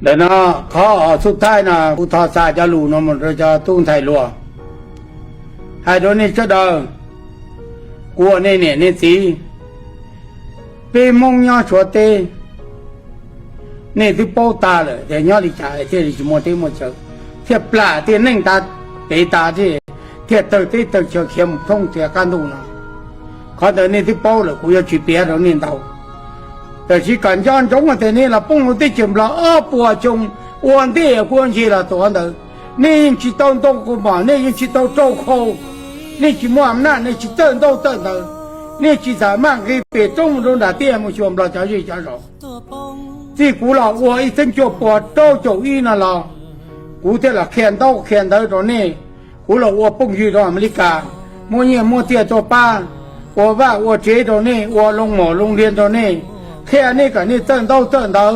Ntawm no, qhov xub thawj no kuv thov xa cov lus no mus rau cov tub ntxhais hluas, hais rau nej sawv daws, kuv ua nej niam nej txiv, peb Hmoob nyob Suav teb, nej twb paub tag lawm tias nyob li cas thiaj li tsis muaj teb muaj chaw, thiaj plam tiaj neej tas, pem tas thiaj, thiaj tawg teb tawg chaw khiav mus thoob tiag qab ntuj no. Qhov ntawd nej twb paub lawm, kuv yuav tsis piav rau nej ntau. Tab sis kom nco ntsoov tias nej los poob hauv teb chaws Nplog ob puas xyoo, ua ntej kuv ua ntsis los tus ntawd, nej yeej tsis tau ntau kua mom, nej yeej tsis tau rau khau, nej tsis muaj am naj, nej tsis txawj ntaub txawj ntawv, nej tsis xam maj nqis pem roob mus rau nram tiaj mus xyuas Nplog cov zej cov zos. Txij kuv los ua ib txhiab cuaj puas rau caum ib no los, kuv thiaj los qhia ntaub qhia ntawv rau nej. Kuv los ua phooj ywg rau Amelikas, muab nyiaj muab txiaj tuaj pab, ua vaj ua tsev rau nej, ua loo mom loo liag rau nej, qhia nej kom nej txawj ntaub txawj ntawv.